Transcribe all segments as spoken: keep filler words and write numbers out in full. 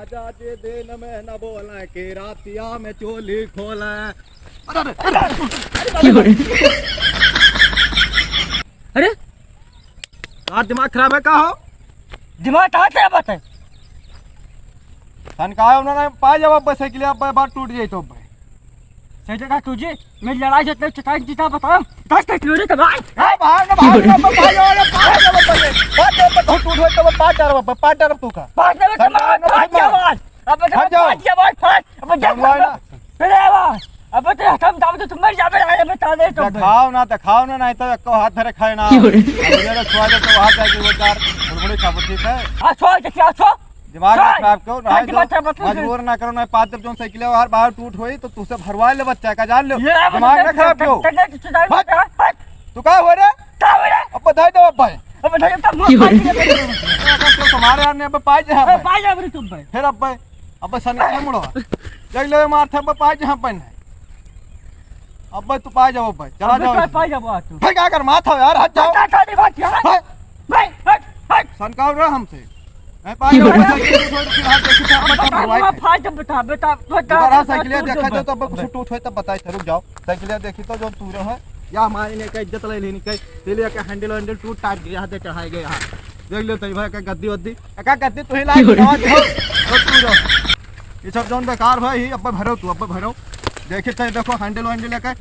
राजा जे दिन में न बोले कि रातिया में चोली खोले। अरे, अरे, अरे, अरे, अरे, अरे, अरे, यार, दिमाग खराब है का हो? दिमाग कहाँ से बात है? सनकायो ना, ना, पाए जब अब्बे साइकिल, अब्बे बात टूट जाई तो अब्बे। सही जगह तुझे, मैं लड़ाई जतने चटाई जीता बताऊं। दस तक लूटे तो भाई। ए, भाग ना, भाग ना, भाग ना, भाग ना, भाग ना, भाग ना, भाग ना, भाग ना, भाग ना, भाग ना, तू का। भाग ना, भाग ना, सनकायो ना, भाग ना, भाग। अबे तो हट जाओ। फाट गया, भाई, फाट। अबे देख, चलवाए ना। अबे, अबे तो हम, हम तो तुम मर जाबे, अबे बता दे तो। दिखाओ ना, दिखाओ ना, नहीं तो एको हाथ धरे खाए ना। क्यों रे? अब ये तो छोड़ दे, तो वहाँ जाके वो चार बुड़बुड़ी खाबो, ठीक है? हाँ, छोड़ दे, क्या छोड़? दिमाग ना छोड़। खराब करो, हाँ, नहीं तो दिमाग खराब मत करो। मजबूर ना करो, नहीं पाँच जब जौन साइकिल है, बाहर, बाहर टूट होई, तो तुझसे भरवा ले बच्चा का, जान लो। ये दिमाग ना खराब करो। हट। हट। तू का हो रे? का हो रे? अब बधाई दो, अब भाई। अब बधाई दो, अब क्यों रे? भाई, अब तो तुम्हारे यार ने अब पाए जहाँ ए, पे। पाए जा, अब रे तुम भाई। फिर अब भाई। अब्बे सनकायो मुड़वा। देख ले मार थे, अब्बे पाए जहाँ पे नहीं। अब्बे तू पाए जाओ, अब्बे। चला अब्बे जाओ। पाए, पाए जाओ, आ तू। फिर क्या कर, माथा यार, हट जाओ। हट, हट, हट, हट, हट। हट। भाई, हट, हट। सनकाओ रहा हमसे। नहीं पाए जाओ, अब्बे साइकिल उठो, फिर हाथ देखी थे, अब्बे अब्बे तब भाई थे। फाट, बता, बता, बता, दोबारा बता, साइकिल टूट देखा जाओ, जाओ, तब अब्बे कुछ अब्बे। टूट होए, तब बताए थे, रुक जाओ। साइकिल देखी तो जो तू रहो है, या हमारी ने का इज्जत ले लेनी, कहीं ले लिया का हैंडल वैंडल टूट टाट गया, हाथ चढ़ाए गए हाथ। देख लो तई भाई का गद्दी वद्दी, का गद्दी तू ही ला, क्यों रे? नवा दे हो, तो तू रहो। ये सब जौन बेकार भाई, अब्बे भरो तू, अब्बे भरो। देखी तई देखो हैंडल वैंडल लेके,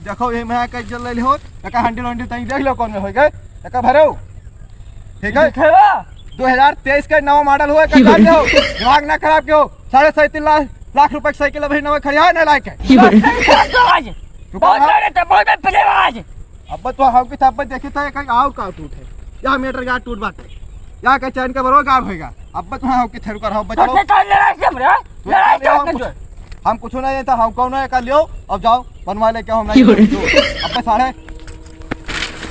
देखो ये मैं का इज्जत ले ली हो, का हैंडल वैंडल तई देख लो कौन में हो गए, का भरो। ठीक है? दिखेगा? दो हज़ार तेईस का नवा मॉडल हुआ, का क्यों रे? जान लो, दिमाग ना खराब क्यों? साढ़े सैंतीस लाख, लाख रुपए की साइकिल अभी नवा खड़ी है ना लायक है। क्यों रे? तू बहुत कहाँ? बड़े थे, बहुत बड़े प्लेबाज। अब तो हम की थप्पड़ देखी था, कहीं आओ का टूट है। या मीटर का टूट बाटे। या कहीं चैन का बरो गायब होएगा। अब तो हम की थेर कर, हम बचाओ। तो लड़ाई से हमरे, तू लड़ाई से हम हमरे कुछ, जो। हम कुछ नहीं था, हम कौन है का लियो, अब जाओ, बनवा ले क्या हम नहीं क्यों रे? अब साढ़े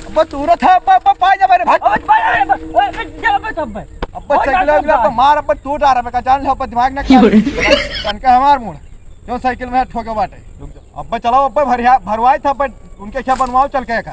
अब तू रहा था, अब, अब पाए जा मेरे भाई। अब पाए जा मेरे भाई। ओए, ओए, जा बस अब भाई। अब ओए, साइकिल जा, अगला जा। अब मार, अब तू डाल रहा का जान ले, अब दिमाग ना क्यों खराब। रे? तनके हमार मूड। क्यों साइकिल में ठोके बाटे। रुक जा। अब चलाओ, अब भरिया, भरवाई था, अब उनके क्या बनवाओ चल के का।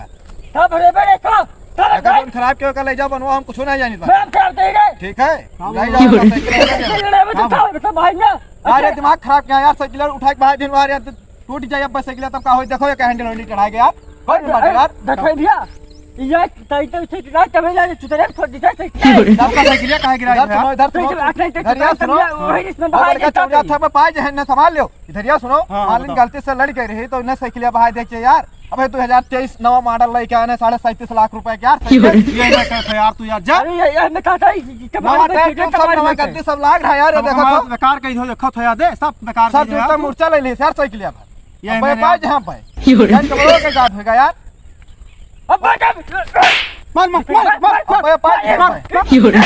था भरे बड़े का, था एकर भरे। जौन खराब क्यों का ले जाओ बनवाओ, हम कुछ नहीं जानी बा। मैं खराब दे रे। ठीक है? हाँ, ले बोलो। जाओ, क्यों रे? साइकिल ले जाओ। ले, ले, ले, हाँ, बता, बोलो। बता भाई ना। अरे दिमाग खराब क्या यार, साइकिल उठा के बाहर दिन बाहर यार। टूट जाए अब साइकिल, तब का होई? देखो, ये हैंडल वैंडल चढ़ा गया यार। कोई नहीं बात यार। देखो भैया, ये तई तो इसे इतना तबे जा चुतरे छोड़ दीजिए साइकिल। आपका साइकिल काहे गिरा इधर है? सुनो, इधर तो सुनो। इधर इधर यार सुनो। वही इसमें वो बाहर लड़का जाता चढ़ जाता है। है, मैं पाए जे है, न संभाल लो। इधर यार सुनो, हाँ, मालिन बताओ। गलती से लड़ गए रही तो इन्हें साइकिल बाहर देख के यार। अबे दो हज़ार तेईस नवा मॉडल लेके आने, साढ़े सैंतीस लाख रुपए के यार, क्यों? साइकिल। ये मैं कहता यार, तू यार जा। अरे ये, ये मैं कहता है, ये, ये नवा कमाल टायर, मत ट्यूब सब करो, नवा मत गद्दी, सब लाग रहा है यार, ये अब देखो हमारा तो। बेकार कहीं हो, देखो तो यार दे, सब बेकार सब कहीं हो जूता यार। मुर्चा ले ली यार साइकिल अब। ये अब भाई मैंने पाए जहाँ पे। क्यों रे? यार कमरो के गाठ होगा यार। अब बैठ जा। मार, मार, मार, मार, अब भाई पाए जहाँ पे। क्यों रे? तो,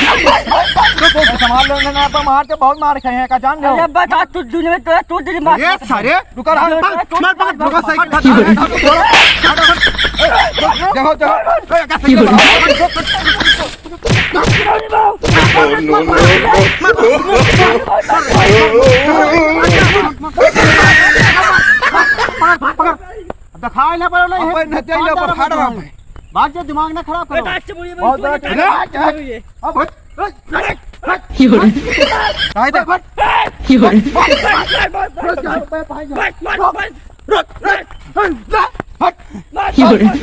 तो संभाल लो ना, अब मार के बहुत मार खाए हैं, का जान लो। अरे बता, तू दुनिया में तो तू दिल मार। ये सारे। रुका रहा। मार, मार, मार, रुका साइकिल। क्यों रे? देखो, देखो। क्यों रे? दिखाए ना पड़ो ना, अब ये भाई, न जाइए, अब फाड़ रहा हूँ। बात जो दिमाग ना खराब करो। बहुत बड़ा अरे, अब, अरे, अरे, क्यों रे? अरे, क्यों रे? अरे, भाई, भाई, रुक, रुक, रुक, रुक, रुक, क्यों रे? रुक।